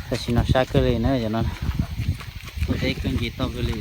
Tam sim no sab kawg li na, cov no ua teb kawg nce toj kawg li.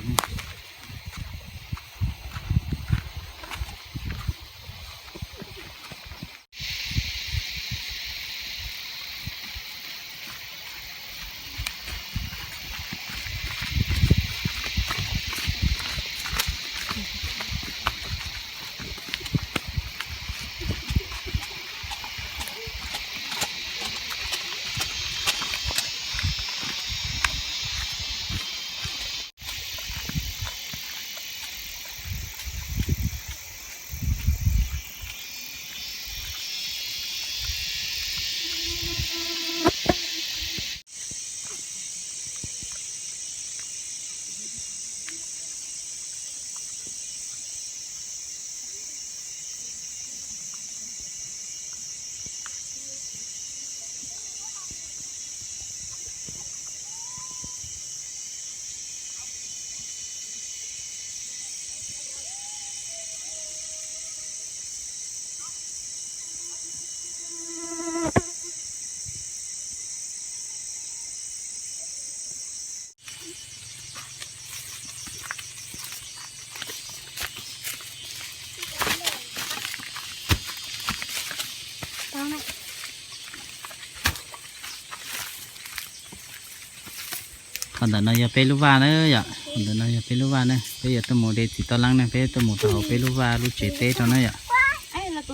Qhov ntawm no yog peb lub vaj na yom, qhov ntawm no yog peb lub vaj na, peb yuav tuaj mus de txiv toj leeb na, peb tuaj mus rau hauv peb lub vaj lub tsev teb rau na yom.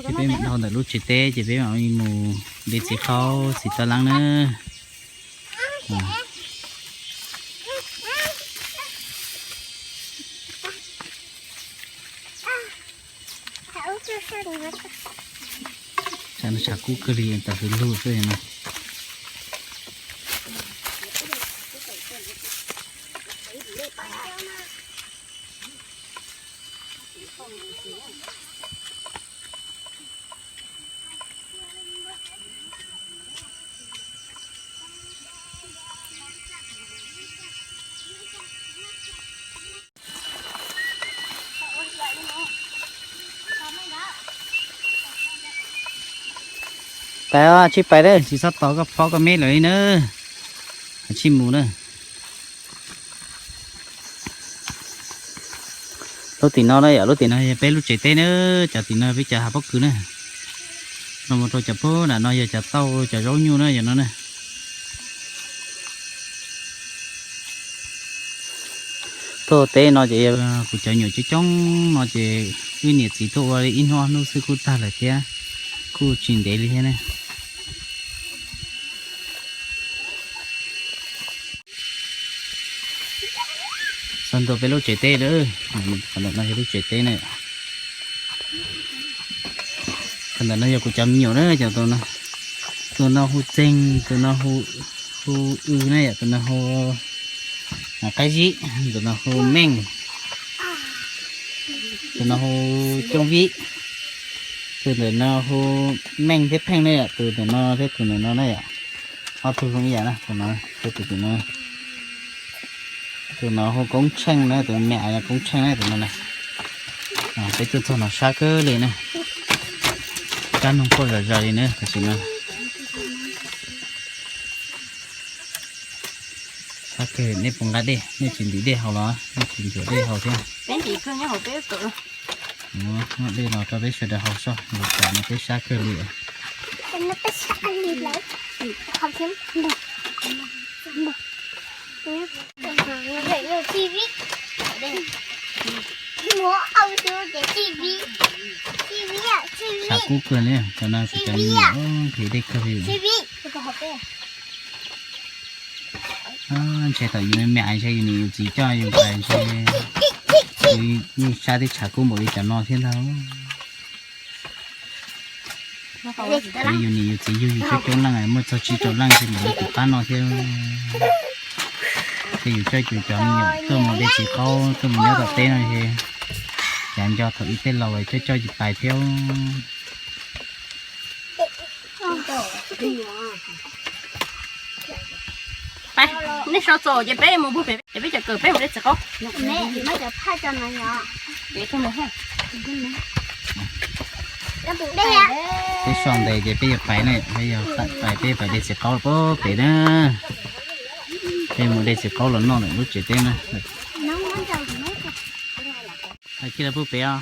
Ces peb mam dhau ntawm lub tsev teb ces peb mam mus de txiv qaub txiv toj leeb na. Tshav kub kawg li, tas hws lug xwb no. Pais os, tsij pais na, tsis txhob tos koj phob koj meb lawm li na. Tsij mus na. Lub tim no na yom, lub tim no yog peb lub tsev teb na, cov tim no peb cov hav pob kws na. No mus rau cov pub nram no yog cov tauj cov zaub nyuj na yom no na. Tuaj teb no ces kuv cov nyuam coob coob no ces wb niam txiv tuaj ua li ib hnub ob hnub xwb kuj tag lawm thiab, kuj tsis ntev li thiab ne. Txog ntua peb lub tsev teb lawm, qhov ntawm no yog lub tsev teb na. Qhov ntawm no yog kuv cov me nyuam na, cov tus no, tus no hu Txeeg, tus no hu W na yom, tus no hu Qaib Zib, tus no hu Meej, tus no hu Cooj Vib, tus ntawm no hu Meej thiab Pheej na yom, tus ntawm no thiab tus ntawm no na yom. Ob tug zoo ib yam na, tus no thiab tus ntawm no. Tus no hu Koob Tsheej na, tus me nyuam Koob Tsheej na, tus no na. Peb tuaj txog no sab kawg li na, kab noog quaj zom zaws li na tam sim no. Sab kawg, nej puas nqa dej, nej tsis ntim dej haus los nej tsis ntim dej haus thiab? Noj dej los rau peb sawv daws haus soj, lus tas no peb sab kawg li. Tshav kub kawg li, cov no kuv cov me nyuam nqhis dej kawg li. Ntshe thaum yus me me ntshe yus niam yus txiv coj yus pais ntshe yus yeej sab tej tshav kub npaum li cov no thiab ntag. Yus niam yus txiv yug yus coob coob leej, muaj txog tsib rau leej ntshe npaum li tus qab no thiab. Ces yus coj yus cov me nyuam tuaj mus de txiv qaub tuaj mus nyob tom teb no ntshe cav nco thaum ub tej laus coj coj yus pais thiab. Pais, nej sau txaus ces peb mus pug pem ces peb cov kawm peb mus de txiv qaub. Peb mus ha. Peb mus ha. Peb so ntes ces peb yuav pais na, peb yuav pais, peb pais de txiv qaub pem na. Peb mus de txiv qaub los noj ntawm lub tsev teb na. Hais kiag lawv pub pem os.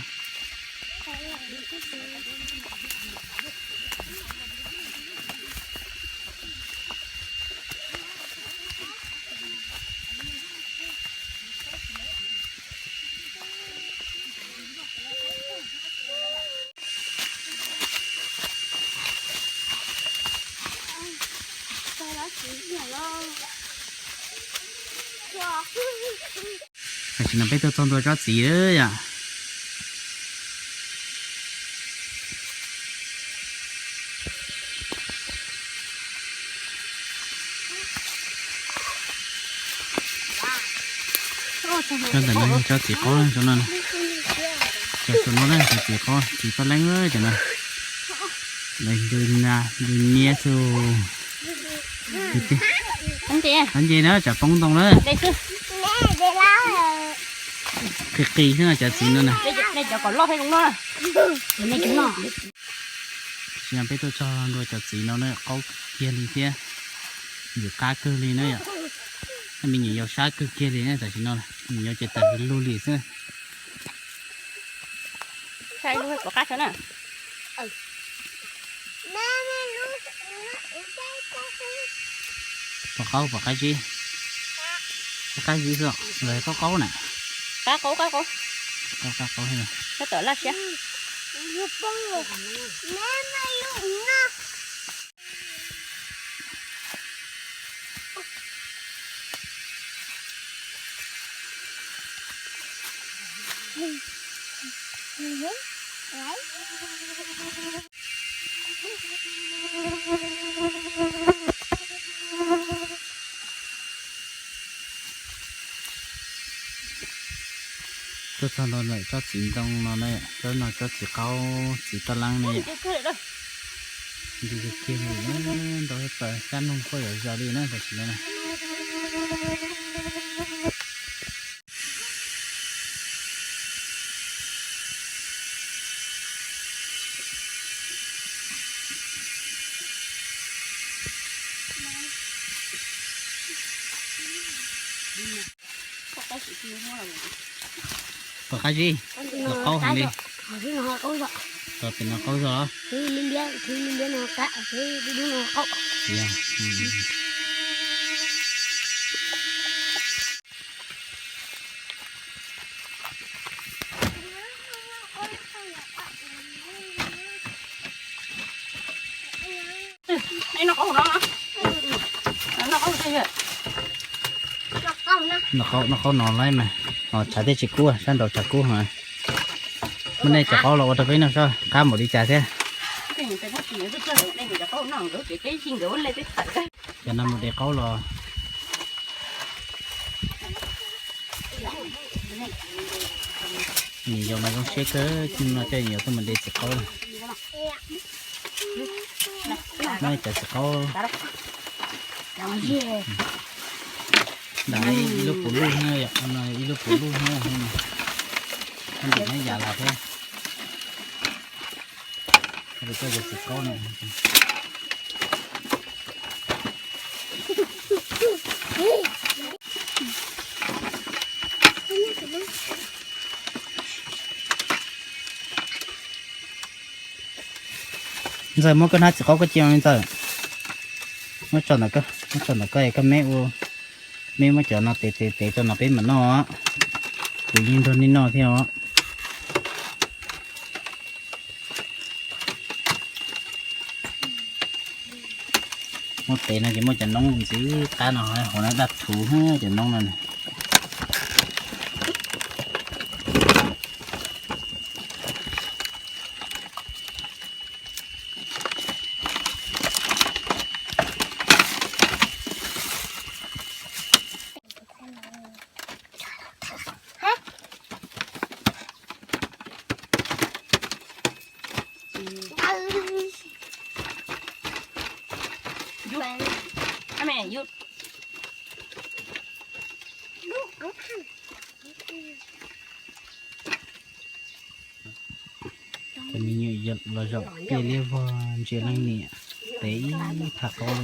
Tam sim no peb tuaj txog ntua tsob txiv lawm yom. Cov ntawm no yog cov txiv qaub, cov no, cov no na, cov txiv qaub txiv paj leeb cov no. Lawv ntws na, ntws niab xwb. Qab nce na, tsam poob ntoo na. Qis qis xwb no cov txiv no na. Tam sim no peb tuaj txog ntua cov txiv no na, qaub kiag li thiab, ntxim qab kawg li na yom. Tej me nyuam yaus sab kawg kiag li na, tam sim no me nyuam yaus ces tawm hws lug li xwb. Pom qaub, pom qab zib, qab zib xwb, lawv qaub qaub na. Qab qaub, qab qaub, qab qaub. Tab tom laj siab. Tuaj txog ntua ntawm tsob txiv ntoo no na, tsob no tsob txiv qaub txiv taj leeb ne. Ntws kiag li, ntau ib pas xyab noog quaj zom zaws li na tam sim no na. Pom qab zib, los qaub heev li. Pom pem no qaub zog los? Noj qaub no lawm mas, tshav thiaj tsis kub, sab nraud tshav kub heev. Muab nej cov qaub los ua rau peb noj saib qab npaum li cas thiab. Cov no mus de qaub los. Nws yog mas zoo siab kawg no, coj yuav tuaj mus de txiv qaub. Muab cov txiv qaub nram ib lub puv luj na, ib lub puv luj na, ntim nyob yam los thiab. Cov txiv qaub no. Ntxawm, muab koj hnab txiv qaub koj cia li Ntxawm. Muab tso ntawm koj, muab tso ntawm koj es koj meb ua, meb muab cov no tev tev tev rau no peb mam noj. Kuv yeej nrog nej noj thiab os. Muab tev no ces muaj cov noob ntxiv qab no, hauv no daj thuv cov noob no. Cov me nyuam los zaum pliaj liab vog ntsia leej niam tev ib phaj qaub,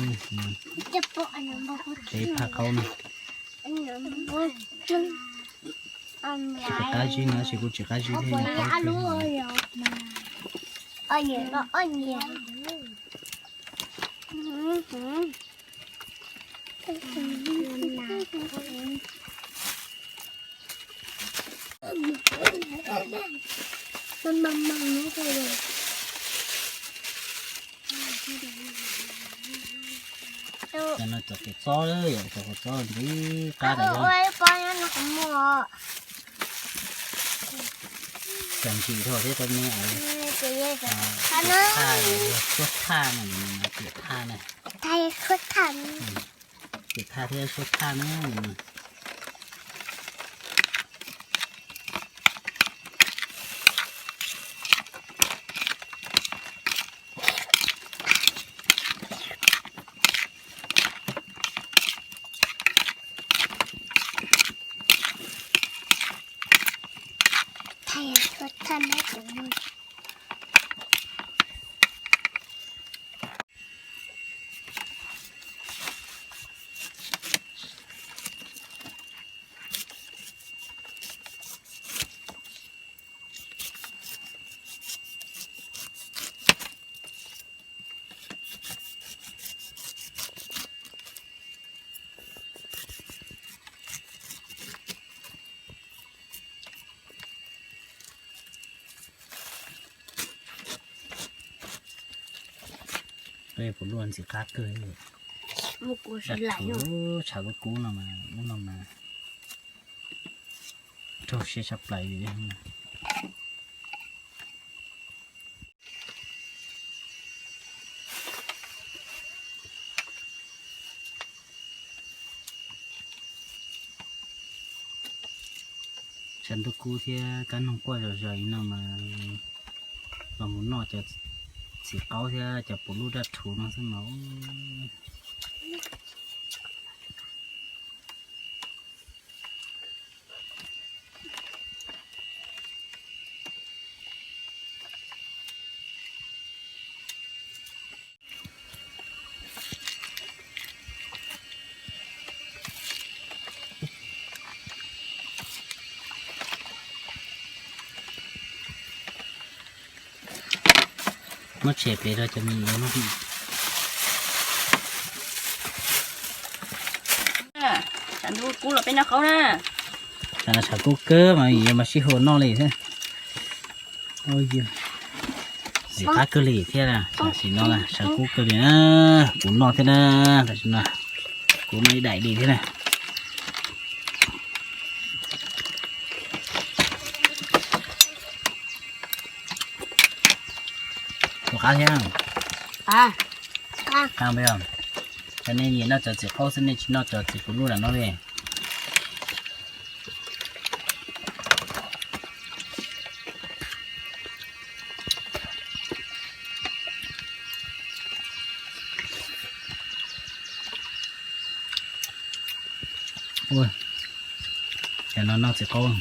tev ib phaj qaub na. Tsis qab zib no, tsis kuv tsis qab zib li. Cov no cov kua txob, yog cov kua txob ntxim qab tas. Cov ntsim dhau thiab tau me, suab thaj na, tiam thaj na. Tiam thaj thiab suab thaj na. Peb puas luaj ntxim qab kawg. Tshav kub kub no mas, ub no mas raug siab tshaj plaws li. Tshav ntuj kub thiab kab noog quaj zom zaws li no mas los mus noj cov txiv qaub thiab cov puv luj daj rhuv no xwb mas. Muab tshem pem rau cov me nyuam no. Tshav ntuj kub los peb noj qaub na. Tshav kub kawg mas yuav mas sib hu noj li thiab. Ntxim qab kawg li thiab na, tam sim no na tshav kub kawg li na. Kuv noj thiab na, tam sim no kuv noj ib daim li thiab na. Puas qab thiab? Qab. Cov nej nyiam noj cov txiv qaub xwb, nej tsis noj cov txiv puv luj lam noj li. Ua, cov no noj txiv qaub,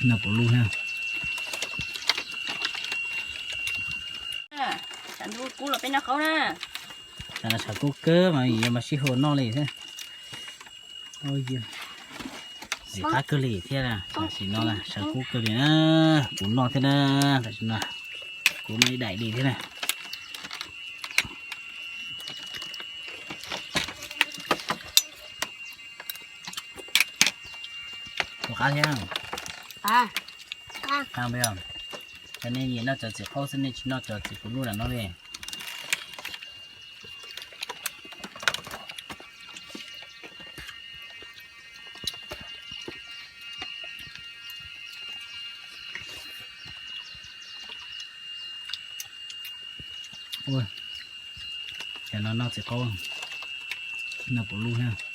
noj puv luj thiab. Tshav ntuj kub los peb noj qaub na. Tshav no tshav kub kawg mas yuav mas sib hu noj li thiab. Ntxim qab kawg li thiab na, tam sim no na tshav kub kawg li na. Kuv noj thiab na, tam sim no kuv noj ib daim li thiab na. Puas qab thiab? Qab. Cov nej nyiam noj cov txiv qaub xwb, nej tsis noj cov txiv puv luj lam noj li. Ua, cov no noj txiv qaub, noj puv luj thiab.